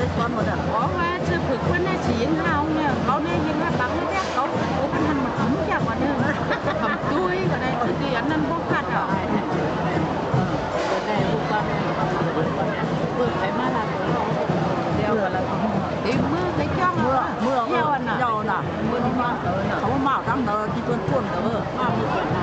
Ov, tsi pwm kuv nej tsis yeej hab, nkaus nej yeej hab pav thiab, kuv kuv pab neeg mus txog caj kuv neeg thaum cuj ib ko ne txwj kis neeg npauj kaj rau. Tes mus qheb mab laj, tes coj, yog na, thaum maj dab ntawd tsis tuaj ntawd, maj mus